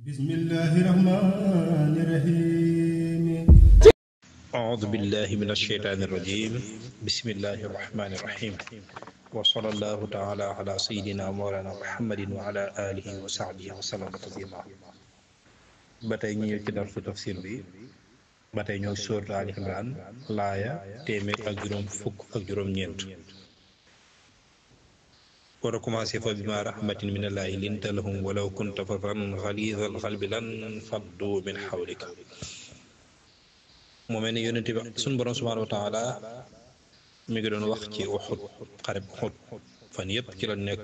bismillahi rahmani rahim. أعوذ بالله من الشيطان الرجيم بسم الله الرحمن الرحيم وصلى الله تعالى على سيدنا مولانا محمد وعلى آله وصحبه وسلم تسليما ba tey ñu ñëw ci darsu tafsir bi ba tey ñoo sóoratu Ali Imran laaya téeméer ak juróom fukk ak juróom-ñeent war a commencé fa bima rahmatin min allahi linta lahum walaw kunta faddan ghalizal qalbi lan faddu min hawlika. mu mel ni yonent bi suñu borom subhaanahu wa taala mi ngi doon wax ci Uhud xareb Uhud fan yëpp ci la nekk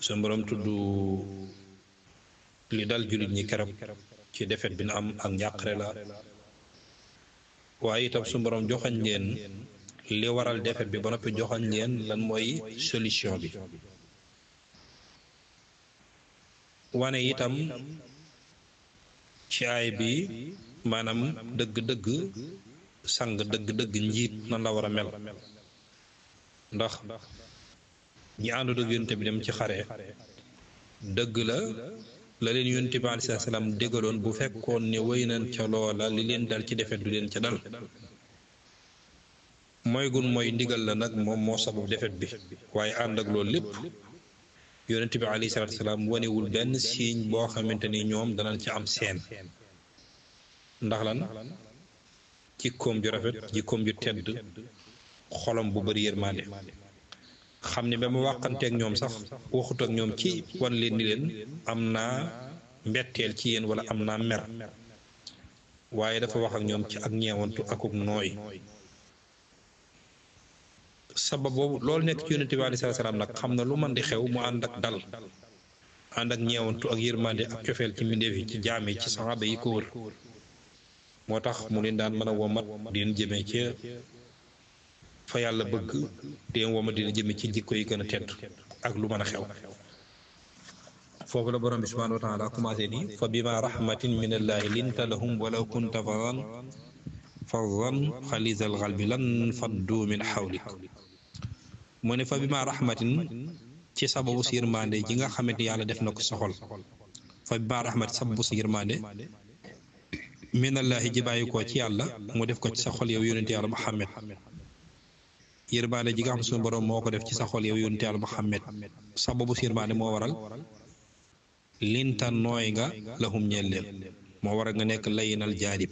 suñu borom tudd li dal jullit ñi keroog ci defet bi na am ak njàqare la waaye itam suñu borom joxañ leen li waral defet bi ba noppi joxañ leen lan mooy solution bi wane itam ci aay bi maanaam dëgg-dëgg sang dëgg-dëgg njiit nan la war a mel ndax ñi àndut ak yonent bi dem ci xare dëgg la leen yonent bi alayhi salaam déggaloon bu fekkoon ne wéy nañ ca loola li leen dal ci defet du leen ca dal mooy gun mooy ndigal la nag moom moo sabab defet bi waaye ànd ak loolu lépp yonent bi alayhi salaam wanewul benn signe boo xamante ni ñoom danañ ci am seen ndax lan jikkoom ju rafet jikkoom ju tedd xolam bu bari yërmande xam ne ba ma wàqanteeg ñoom sax waxut ak ñoom ci wan leen ni leen am naa mbetteel ci yéen wala am naa mer waaye dafa wax ak ñoom ci ak ñeewantu akuk nooy sabab boobu loolu nekk ci yonent bi alayhi salaam nag xam na lu man di xew mu ànd ak dal ànd ak ñeewantu ak yërmande ak cofeel ci mbindeef yi ci jaam yi ci saxaaba yi ko wër moo tax mu leen daan mën a womat di leen jëmee ci fa yàlla bëgg di leen womat di leen jëmee ci jikko yi gën a tedd ak lu mën a xew foofu la borom bi subhaanahu wa taala commencé ni fa bima rahmatin min allahi linta lahum walaw kunta faddan xalizal qalbi lan faddu min xawlik mu ne fa bima rahmatin ci sababu si yërmande ji nga xamante yàlla def na ko sa xol fa bima rahmatin sababu si yërmande minallahi ji bàyyi ko ci yàlla mu def ko ci sa xol yow yonent yàlla Muhammad yërmande ji nga xam suñu borom moo ko def ci sa xol yow yonent yàlla Muhammad sababu si yërmande moo waral linta nooy nga lahum ñeel leen moo waral nga nekk layinal jaadib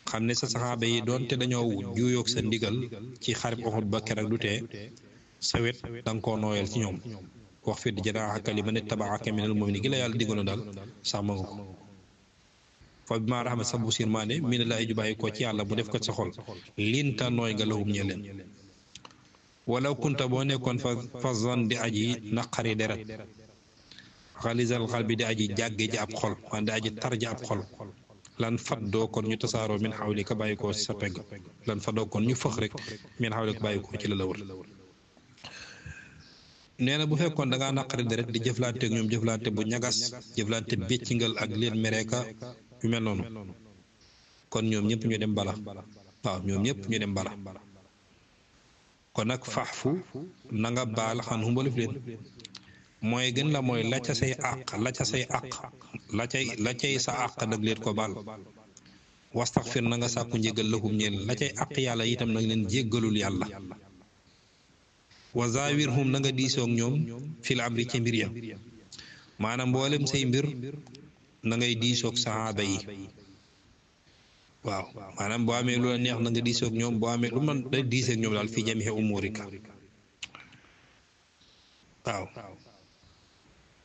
xam ne sa saxaaba yi doonte dañoo juuyoog sa ndigal ci xarib Uhud ba keroog du tee sa wet danga koo nooyal ci ñoom wax fi janaahaka liman ittabaaka minal mu'miniin gi la yàlla diggoon daal sàmm nga ko fa bi maa rahmat sax bu sirmaane mi ne lay ju bàyyi ko ci yàlla mu def ko sa xol linta nooy nga lahum ñe leen walaw kunta boo nekkoon fa zan di aji naqari deret xalisal xal bi di aji jàgge ji ab xol man di aji tar ji ab xol lan faddoo kon ñu tasaaroo min xawli ka bàyyi ko ci sa pegg lan faddoo kon ñu fëx rek min xawli ka bàyyi ko ci la la wër nee na bu fekkoon da ngaa naqari deret di jëflante ak ñoom jëflante bu ñagas jëflante béccingal ak leen mereeka yu mel noonu kon ñoom ñëpp ñu dem bala waaw ñoom ñëpp ñu dem bala kon nag faafu na nga baal xan xumbalif leen mooy gën la mooy la ca say àq la cay sa àq dag leen ko baal wastaxfir na nga sàkku njéggal lahum ñeel la cay àq yàlla itam nag leen jéggalul yàlla wa zawirhum na nga diisoog ñoom fil amri ci mbir ya maanaam mboolem say mbir na ngay diisoog saxaaba yi waaw maanaam boo amee lu la neex na nga diisoog ñoom boo amee lu man day diisoog ñoom daal fi jami'i umurika waaw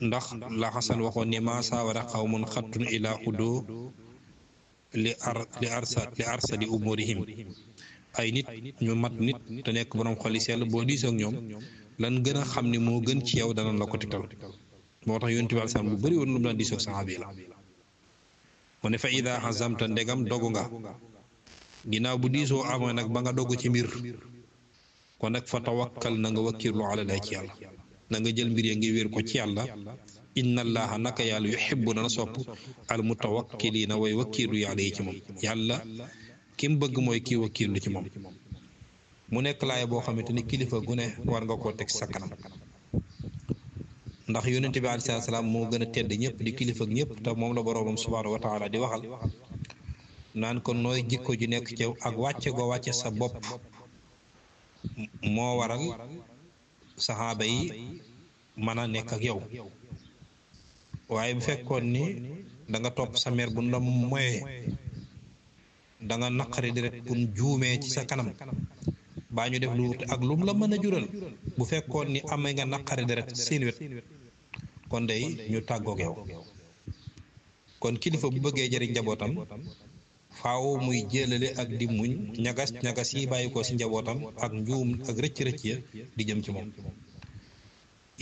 ndax la xasan waxoon ne ma saawara qawmun xattun ilaa xudoo li arsadi umurihim ay nit ñu mat nit te nekk borom xol yi sell boo diisoog ñoom lan gën a xam ne moo gën ci yow danañ la ko tital moo tax yonent bi alsaan bu bëri woon lu mu daan diisoog saxaaba yi la mu ne fa ida xazamta ndegam dogu nga ginnaaw bu diisoo amoon nag ba nga dogu ci mbir kon nag fa tawakkal na nga wakkirlu ala laa ci yàlla na nga jël mbir ya ngi wéer ko ci yàlla inna allaha naka yàlla yuhibbu dana sopp al mutawakkiliina way wakkiilu yàlla yi ci moom yàlla ki mu bëgg mooy kii wakkiilu ci moom mu nekk laay boo xamante ni kilifa gu ne war nga koo teg sa kanam ndax yonente bi alayhi salaam moo gën a tedd ñëpp di kilifa ak ñëpp te moom la boroomam subhaanahu wa taala di waxal naan ko nooy jikko ju nekk ci ak wàcce goo wàcce sa bopp moo waral saxaaba yi mën a nekk ak yow waaye bu fekkoon ni da nga topp sa mer bu la moyee da nga naqari deret bu juumee ci sa kanam baa ñu def lu wut ak lum la mën a jural bu fekkoon ni amee nga naqari deret seen wet kon day ñu tàggoog yow kon kilifa bu bëggee jëriñ njabootam faaw muy jëlale ak di muñ ñagas yi bàyyi ko ci njabootam ak njuum ak rëcc-rëcc ya di jëm ci moom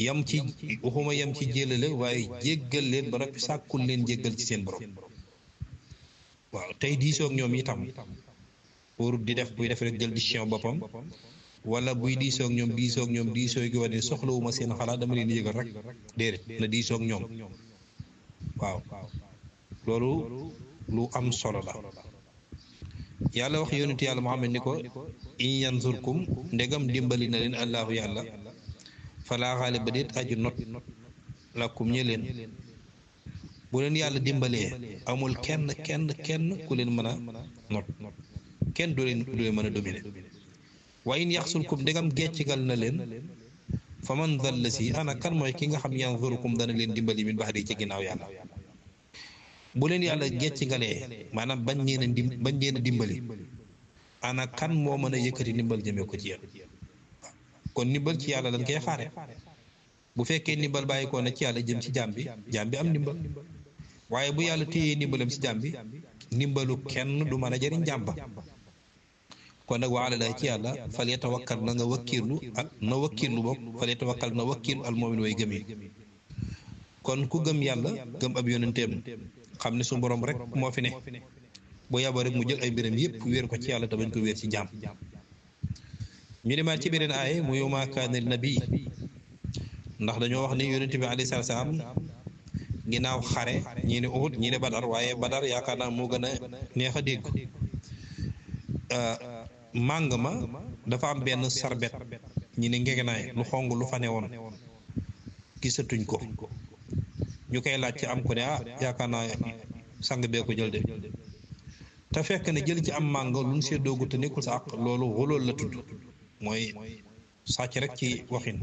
yam ci waxuma yam ci jëlale waaye jéggal leen ba noppi sàkkul leen jéggal ci seen borom waaw tey diisoog ñoom itam pour di def buy def rek jël décision boppam wala buy diisoog ñoom diisoo gi wane soxlawuma seen xalaat dama leen di yëgal rek déedéet na diisoog ñoom waaw loolu lu am solo la yàlla wax yonent yàlla Muhammad ni ko in yansurkum ndegam dimbali na leen allahu yàlla falaa xaaliba déet aju not lakum ñe leen bu leen yàlla dimbalee amul kenn ku leen mën a not kenn du leen mën a dominer wa in yaxsulkum ndegam geccigal na leen fa man dalla si ana kan mooy ki nga xam yansurukum dana leen dimbali min baxdi ci ginnaaw yàlla bu leen yàlla geccigalee maanaam bañ leen a dimbali ana kan moo mën a yëkkati ndimbal jëmee ko ci yéen kon ndimbal ci yàlla lañ koy xaare bu fekkee ndimbal bàyyi ko na ci yàlla jëm ci jaam bi am ndimbal waaye bu yàlla téyee ndimbalam ci jaam bi ndimbalu kenn du mën a jëriñ jaam ba kon nag wa alallaahi ci yàlla fal yatawakkal na nga wakkirlu ak na wakkirlu bopp fal yatawakkal na wakkirlu al mu'min way gëm yi kon ku gëm yàlla gëm ab yonenteem xam ne su borom rek moo fi ne bu yàbba rek mu jël ay mbiram yëpp wéer ko ci yàlla te bañ ko wéer ci jaam ñu demaat ci beneen aaye muy wa maa kaana li nabi ndax dañoo wax ni yonente bi alayhi salaam ginnaaw xare ñii ne Uhud ñii ne Badar waaye Badar yaakaar naa moo gën a neex a dégg màng ma dafa am benn sarbet ñi ne ngegenaay lu xong lu fa ne woon gisatuñ ko ñu koy laaj ci am ko ne yaakaar naa sang bee ko jël de te fekk ne jël ci am màng lu ñu seddoogu te nekkul sa àq loolu xolool la tudd mooy sàcc rek ci waxin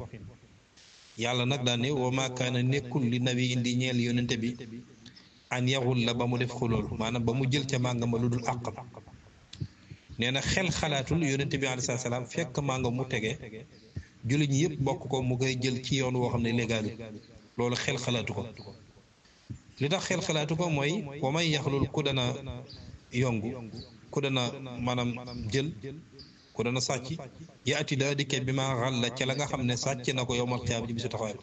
yàlla nag daan ne wa maa kaana nekkul li nabi indi ñeel yonente bi an yaxul la ba mu def xulool maanaam ba mu jël ca màng ma lu dul àqam nee na xel xalaatul yonente bi alayhi salaam fekk màng mu tege jullit ñi yëpp bokk ko mu koy jël ci yoon woo xam ne légalu loolu xel xalaatu ko li tax xel xalaatu ko mooy wa may yaxlul ku dana yongu ku dana maanaam jël ku dana sàcc yaati daa dikke bi maa xal la ca la nga xam ne sàcc na ko yowmal xiyaam ji bisu taxawaay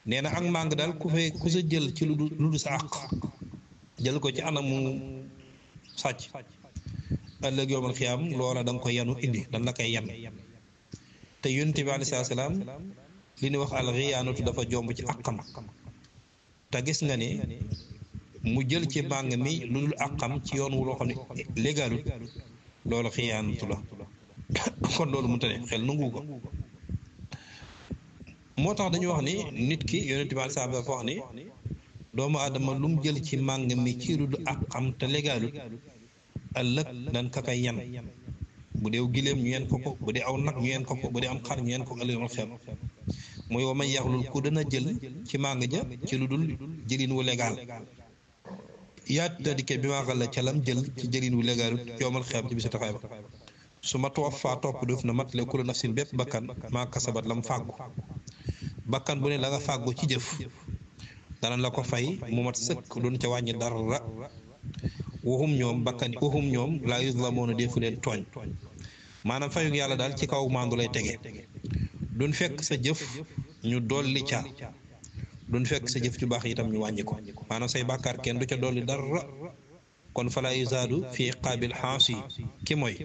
nee na ak màng daal ku sa jël ci lu du sa àq jël ko ci anamu sàcc ëllëg yowmal xiyaam loola da nga ko yanu indi dan la koy yan te yonent bi alayhi salaam li ñuy wax alxiyaanatu dafa jomb ci àqam te gis nga ne mu jël ci màng mi lu dul àqam ci yoon wu loo xam ne légalul loolu xiyaanatu la kon loolu mënta ne xel nangu ko moo tax dañu wax ni nit ki yonent bi alayhi salaam dafa wax ni doomu aadama lu mu jël ci màng mi ci lu dul àqam te légalul ëllëg dañ ka koy yan bu dee gileem ñu yen ko bu dee aw nag ñu yen ko bu dee am xar ñu yen ko ëllëg ma xel mooy wa may yaxlul ku dana jël ci màng ja ci lu dul jëlin wu légal yaat dadike bi maa xal la ca lam jël ci jëlin wu légal yowmal xeam ci bisu taxaay ba su ma tuwaffaa topp def na matale kullu nafsin bépp bakkan maa kasabat lam fàggu bakkan bu ne la nga fàggu ci jëf dana la ko fay mu mat sëkk doon ca wàññi dara waxum ñoom bakkan waxum ñoom laa yuzlamoona defu leen tooñ maanaam fayug yàlla daal ci kaw maandu lay tege duñ fekk sa jëf ñu dolli ca duñ fekk sa jëf ju baax itam ñu wàññi ko maanaam say bàkkaar kenn du ca dolli dara kon falaa yuzaadu fi iqaabil xaasi ki mooy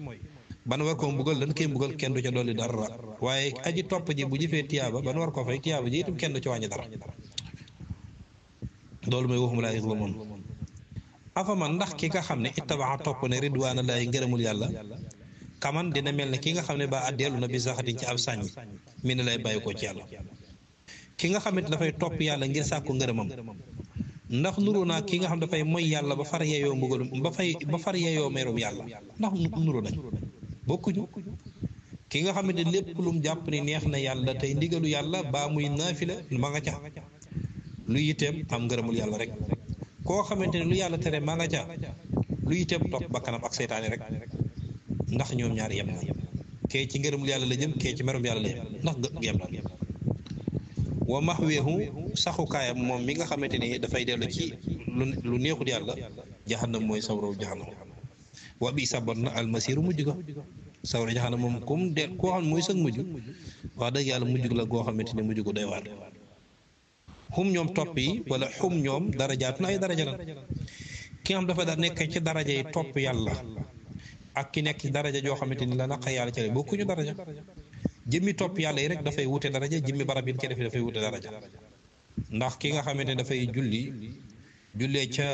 ban war koo mbugal dañ koy mbugal kenn du ca dolli dara waaye aji topp ji bu jëfee tiyaaba ban war koo fay tiyaaba ji itam kenn du ca wàññi dara loolu mooy waxum laa yuzlamoon afa man ndax ki nga xam ne ittabaxa topp ne ridwaana laay ngërëmul yàlla kaman dina mel ne ki nga xam ne ba addeelu na bi saxatin ci ab sàññi mi ne lay bàyyi ko ci yàlla ki nga xamante dafay topp yàlla ngir sàkku ngërëmam ndax nuru naa ki nga xam dafay moy yàlla ba far yeyoo mbugalum ba far yeyoo merum yàlla ndax nuru nañ bokkuñu. ki nga xamante lépp lum jàpp ni neex na yàlla tey ndigalu yàlla baa muy naafila ma nga ca lu yiteem am ngërëmul yàlla rek koo xamante ne lu yàlla tere ma nga ca lu yiteem topp ba kanam ak seytaane rek ndax ñoom ñaar yem na kee ci ngërëmul yàlla la jëm kee ci merum yàlla la jëm ndax yem na. wa maxweehu saxukaayam moom mi nga xamante ni dafay dellu ci lu neexut yàlla jahannam mooy sawraw jahannam wa bi sabon na almasiru mujj ga sawra jahannam moom comme de koo xam mooy sag mujj wax dëgg yàlla mujj la goo xamante ni mujj gu doy waar. xum ñoom topp yi wala xum ñoom darajaat na ay daraja la ki nga xam dafa da nekk ci daraja yi topp yàlla ak ki nekk ci daraja joo xamante ni la naqa yàlla ci bokkuñu daraja. jëmmi topp yàlla yi rek dafay wute daraja jëmmi barab yi ci def dafay wute daraja ndax ki nga xamante ne dafay jullee ca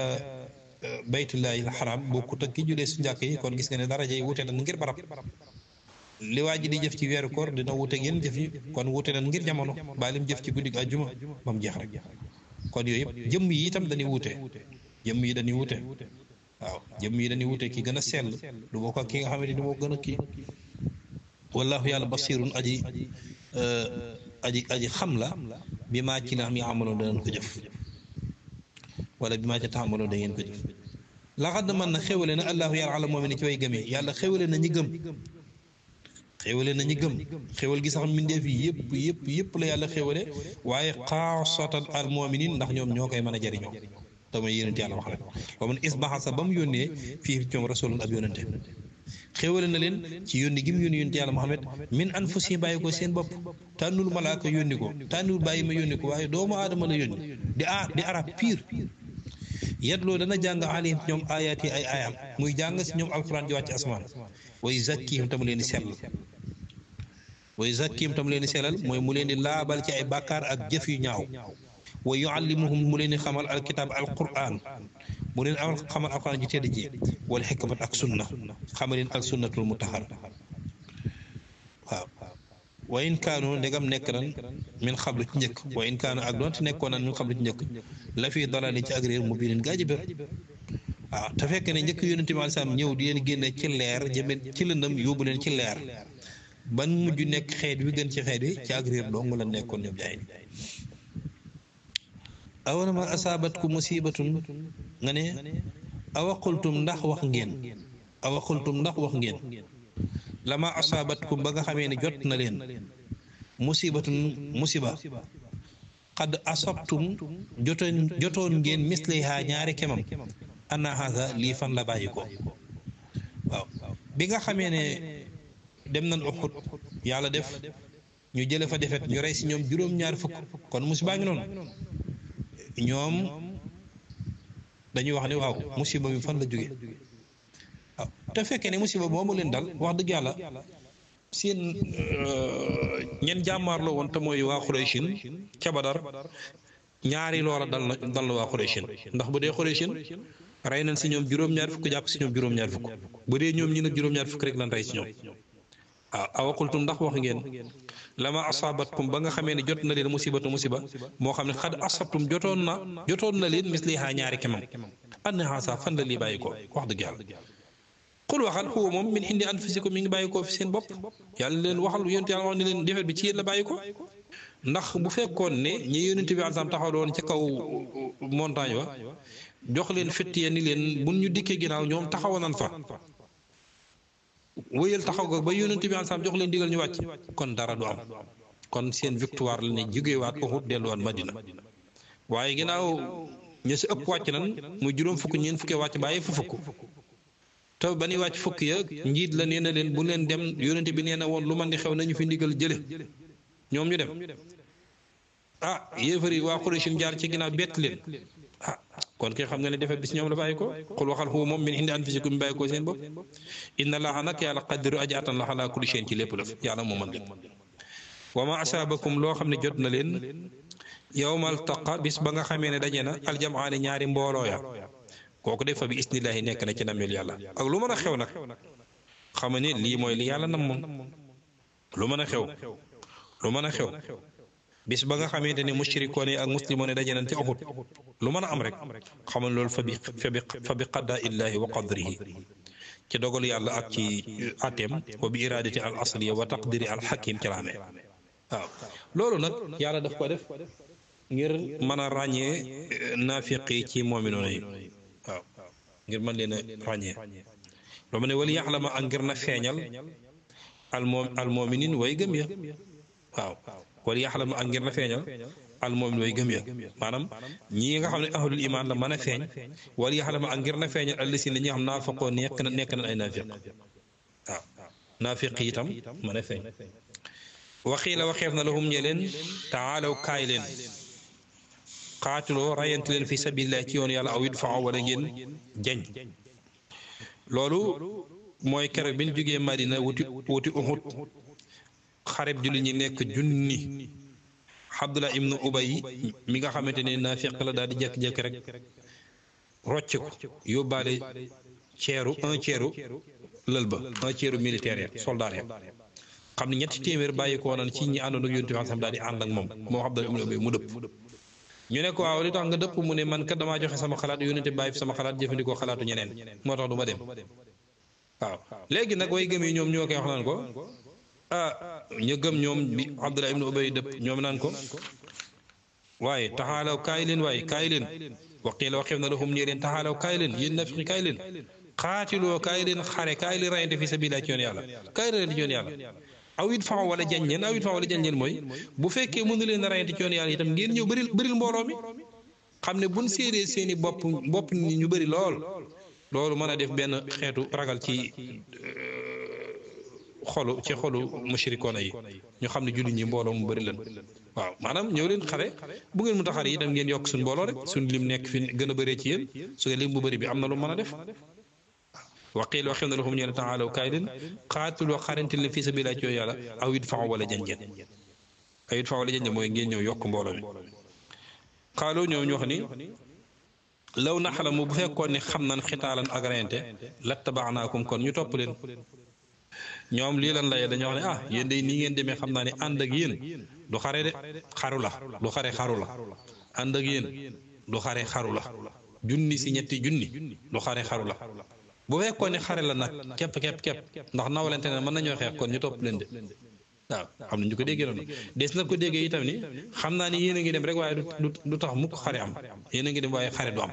baytullahi alxaram bokkut ak ki jullee su njàkk yi kon gis nga ne daraja yi wute nan ngir barab. li waa ji di jëf ci weeru koor dina wute ngeen jëf yi kon wute nan ngir jamono baa lim jëf ci guddi àjjuma ba mu jeex rek kon yooyu yëpp jëmm yi itam dañuy wute jëmm yi dañuy wute waaw jëmm yi dañuy wute ki gën a sell du bokk ak ki nga xamante ni moo gën a kii. wallahu yàlla basirun aji xam la bi maa ci la am yi amaloon danañ ko jëf wala bi maa ci taxamaloon da ngeen ko jëf. laxad man na xéwale na allahu yàlla ala moom ni ci way gëmee yàlla xéwale na ñi gëm xéwal gi sax mbindeef yi yëpp la yàlla xéwale waaye xaasatan al mu'minin ndax ñoom ñoo koy mën a jëriñoo te mooy yonent yàlla wax rek wa man isbaxasa ba mu yónnee fii ñoom rasulun ab yónnante xéwale na leen ci yónni gi mu yónni yónni yàlla Muhammad min anfusihim bàyyi ko seen bopp tànnul malaaka yónni ko tànnul bàyyi ma yónni ko waaye doomu aadama la yónni di arab pire yadloo dana jàng alayhim ñoom ayaat yi ay ayam muy jàng si ñoom alquran ji wàcc asmaan way zakkihim tam leen di sellal mooy mu leen di laabal ci ay bàkkaar ak jëf yu ñaaw wa yuallimuhum mu leen di xamal alkitab alquran mu leen xamal alquran ji tedd ji wala xikmat ak sunna xamaleen al sunnatul mutahhar waaw wa in kaanu ndegam nekk nan min xablu ci njëkk wa in kaanu ak doonte nekkoon nan min xablu ci njëkk la fi dalali ci ak réer mu bii leen gaa ji bér waaw te fekk ne njëkk yonente bi aleyhi salaam ñëw di leen génne ci leer jëme ci lëndëm yóbbu leen ci leer ban mujj nekk xeet wi gën ci xeet wi ci ak réer dong la nekkoon ñoom jaay awana ma asaabatkum musibatun nga ne awa qultum ndax wax ngeen lama asaabatkum ba nga xamee ne jot na leen musiba qad asabtum jotoon ngeen misliha ñaari kemam anna haza lii fan la bàyyi ko waaw bi nga xamee ne dem nañ Uhud yàlla def ñu jële fa defet ñu rey si ñoom juróom-ñaar fukk kon musiba ngi noonu ñoom dañuy wax ne waaw musiba bi fan la jóge waaw te fekkee ne musiba moomu leen dal wax dëgg yàlla seen ñen jàmmaarloo woon te mooy waa Xurayshin ca Badar ñaari loola dal na waa Xurayshin ndax bu dee Xurayshin rey nañ si ñoom juróom-ñaar fukk jàpp si ñoom juróom-ñaar fukk bu dee ñoom ñi nag juróom-ñaar fukk rek lan rey si ñoom waaw awaqultum ndax wax ngeen lama asaabatkum ba nga xamee ne jot na leen musiba moo xam ne xad asabtum jotoon na leen misliha ñaari kemam anna haasa fan la lii bàyyi ko wax dëgg yàlla xul waxal xuwa moom min indi anfusikum mi ngi bàyyi ko fi seen bopp yàlla leen waxal yonent yàlla wax ne leen defet bi ci yéen la bàyyi ko ndax bu fekkoon ne ñi yonent bi alsam taxawloon ca kaw montagne wa jox leen fettiya ni leen buñ ñu dikkee ginnaaw ñoom taxawoon nañ fa wéyal taxaw ga ba yonent bi alsam jox leen digal ñu wàcc kon dara du am kon seen victoire la ne jógewaat Uhud delluwaat Madina waaye ginnaaw ña si ëpp wàcc nan muy juróom fukk ñeen fukkee wàcc bàyyi fa fukk te ba ñuy wàcc fukk ya njiit la nee na leen bu leen dem yonent bi nee na woon lu man di xew nañu fi ndigal jële ñoom ñu dem yéefar yi waa Quraysh jaar ci ginnaaw bett leen kon kay xam nga ne defet bi si ñoom la bàyyi ko xul waxal xuwa moom min indi anfusikum mi bàyyi ko seen bopp inna allaha nag yàlla qadiru aji atan la ala kulli shay'in ci lépp la yàlla moo mën lépp wa ma asaabakum loo xam ne jot na leen yawmal taqa bis ba nga xamee ne daje na aljamaani ñaari mbooloo ya kooku def fa bi isnillahi nekk na ci nameel yàlla ak lu mën a xew nag xam ne lii mooy li yàlla nam moom lu mën a xew bis ba nga xamante ne mushrikoon yi ak muslimoon yi daje nañ ci Uhud lu mën a am rek xamal loolu fa bi qadaa illaahi wa qadrihi ci dogal yàlla ak ci ateem wa bi iradati al asliya wa taqdiri al hakim ci laamee waaw loolu nag yàlla daf ko def ngir mën a ràññee naafiq yi ci moominoon yi waaw ngir mën leen a ràññee loo ma ne wali yaxlama ak ngir na feeñal al moominin way gëm ya waaw wali yaxlama ak ngir na feeñal al moomin way gëm ya maanaam ñii nga xam ne ahlul iman la mën a feeñ wali yaxlama ak ngir na feeñal allasi ne ñi nga xam naafaqoo nekk na ay naafiq waaw naafiq yi itam mën a feeñ waxiila waxeef na lahum ñe leen taalaw kaay leen xaatiloo rayante leen fi sabilillah ci yoon yàlla aw idfa'u wala ngeen jañ loolu mooy keroog bi ñu jógee Madina wuti Uhud xareb julli ñi nekk junni Abdullah ibnu Ubay mi nga xamante ne naafiq la daal di jékki-jékki rek rocc ko yóbbaale un tiers lël ba un tiers militaire ya soldat ya xam ne ñetti téeméer bàyyi ko woon ci ñi àndoon ak Yonent bi sam daal di ànd ak moom Abdullah ibnu Ubay mu dëpp ñu ne ko waaw li tax nga dëpp mu ne man kat damaa joxe sama xalaat Yonent bi bàyyi fi sama xalaat jëfandikoo xalaatu ñeneen moo tax du ma dem waaw léegi nag way gëm yi ñoom ñoo koy wax naan ko ñu gëm ñoom bi Abdullah ibnu Ubay dëpp ñoom naan ko waaye taxaalaw kaay leen waaye kaay leen waqiila waxeef na lahum ñee leen taxaalaw kaay leen yéen nafiqi kaay leen xaatiloo kaay leen xare kaay leen rayante fi sabilillah ci yoon yàlla kaay leen ci yoon yàlla aw it faw wala jañ leen mooy bu fekkee mënu leen a rayante ci yoon yàlla itam ngeen ñëw bëril mbooloo mi xam ne buñ séedee seeni bopp ni ñu bëri lool loolu mën a def benn xeetu ragal ci xolu mushrikoona yi ñu xam ne jullit ñi mbooloo mu bëri leen waaw maanaam ñëw leen xare bu ngeen mu tax xare itam ngeen yokk suñ mbooloo rek suñ lim nekk fi gën a bëree ci yéen su ngeen lim bu bëri bi am na lu mën a def waqiil waxeef na lahum ñeen taalaw kaay leen xaatiloo xarante leen fii sabilillah ci yàlla aw idfa'u wala janjeen mooy ngeen ñëw yokk mbooloo mi xaaloo ñëw ñu wax ni law naxlamu bu fekkoon ne xam nan xitaalan ak reyante lattabaanaakum kon ñu topp leen ñoom lii lan lay dañoo wax ne yéen day nii ngeen demee xam naa ne ànd ak yéen du xare de xaru la du xare xaru la ànd ak yéen du xare xaru la junni si ñetti junni du xare xaru la bu fekkoon ne xare la nag képp ndax nawlante ne mën nañoo xeex kon ñu topp leen de waaw xam nañ ñu ko déggee noonu des na ko déggee itam ni xam naa ni yéen a ngi dem rek waaye du tax mukk xare am yéen a ngi dem waaye xare du am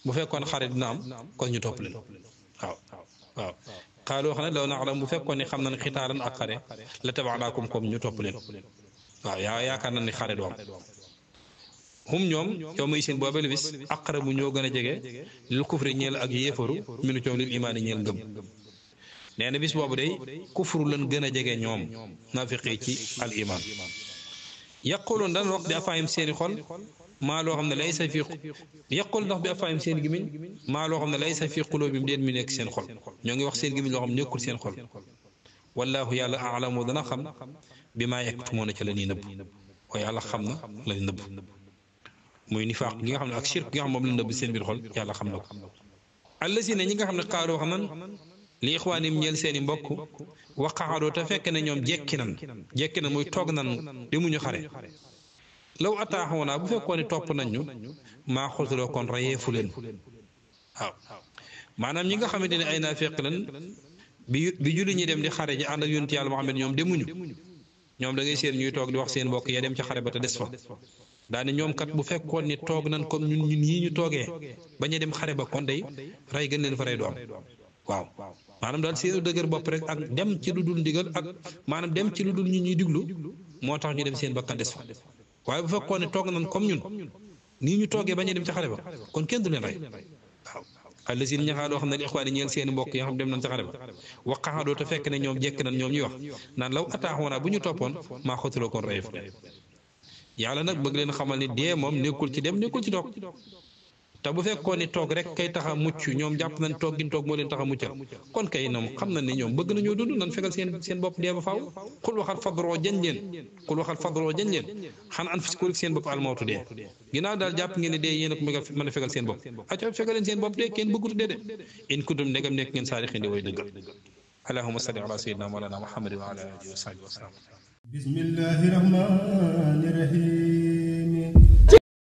bu fekkoon xare dina am kon ñu topp leen waaw xaaloo xam ne law na'lam bu fekkoon ne xam nañ xitaalan ak xare la tabaanaakum comme ñu topp leen waaw yaakaar nañ ni xare du am hum ñoom yow muy seen boobee bis aqrabu ñoo gën a jege lil kufri ñeel ak yéefaru minu coow lil imaani ñeel ngëm nee na bis boobu day kufru lan gën a jege ñoom naafiqi ci al iman yaquluun daan wax bi afaahim seeni xol maa loo xam ne laysa fi yaqul ndax bi afaahim seen gimiñ maa loo xam ne laysa fi quluubihim déet mi nekk seen xol ñoo ngi wax seen gimiñ loo xam nekkul seen xol wallaahu yàlla aalamu dana xam bi maa yaktumuuna ca la ñuy nëbb waaye yàlla xam na la ñu nëbb muy nifaaq gi nga xam ne ak shirk gi nga xam moom la nëbb seen biir xol yàlla xam na ko allazina ñi nga xam ne qaalu wax nan li ixwaanim ñeel seeni mbokk waqaadoo te fekk ne ñoom jekki nan muy toog nan demuñu xare law ataaxoonaa bu fekkoon ne topp nañ ñu maa xultaloo kon rayeefu leen waaw maanaam ñi nga xamante ne ay naafeq lan bi julli ñi dem di xare ji ànd ak yonent yàlla Muhammad ñoom demuñu ñoom da ngay seen ñuy toog di wax seen mbokk ya dem ci xare ba te des fa daane ñoom kat bu fekkoon ni toog nan comme ñun yii ñu toogee bañ a dem xare ba kon day rey gën leen fa rey du am waaw maanaam daal seen dëgër bopp rek ak dem ci lu dul ndigal ak maanaam dem ci lu dul ñi ñuy diglu moo tax ñu dem seen bakkan des fa waaye bu fekkoon ne toog nañ comme ñun nii ñu toogee bañ a dem ci xare ba kon kenn du leen rey waaw allazina ñaxaadoo xam ne li ixwaani ñeel seen mbokk yi nga xam dem nañ ci xare ba waqaadoo te fekk ne ñoom jekk nañ ñoom ñuy wax naan law ataaxoonaa bu ñu toppoon maa xotuloo kon rey fa yàlla nag bëgg leen xamal ni dee moom nekkul ci dem nekkul ci toog te bu fekkoon ni toog rek kay tax a mucc ñoom jàpp nañ toog gin toog moo leen tax a muccal kon kay ñoom xam nañ ne ñoom bëgg nañoo dund nan fegal seen bopp dee ba faaw xul waxal fadroo jañ leen xan an fis ko seen bopp almawtu dee ginnaaw daal jàpp ngeen ne dee yéen a ko mën a fegal seen bopp aco fegal leen seen bopp dee kenn bëggutu dee de in kuntum ndegam nekk ngeen saari xindi way dëggal allahumma salli ala sayyidina mawlana muhammadin wa ala alihi wa sahbihi wa sallam bismillahi rahmani rahim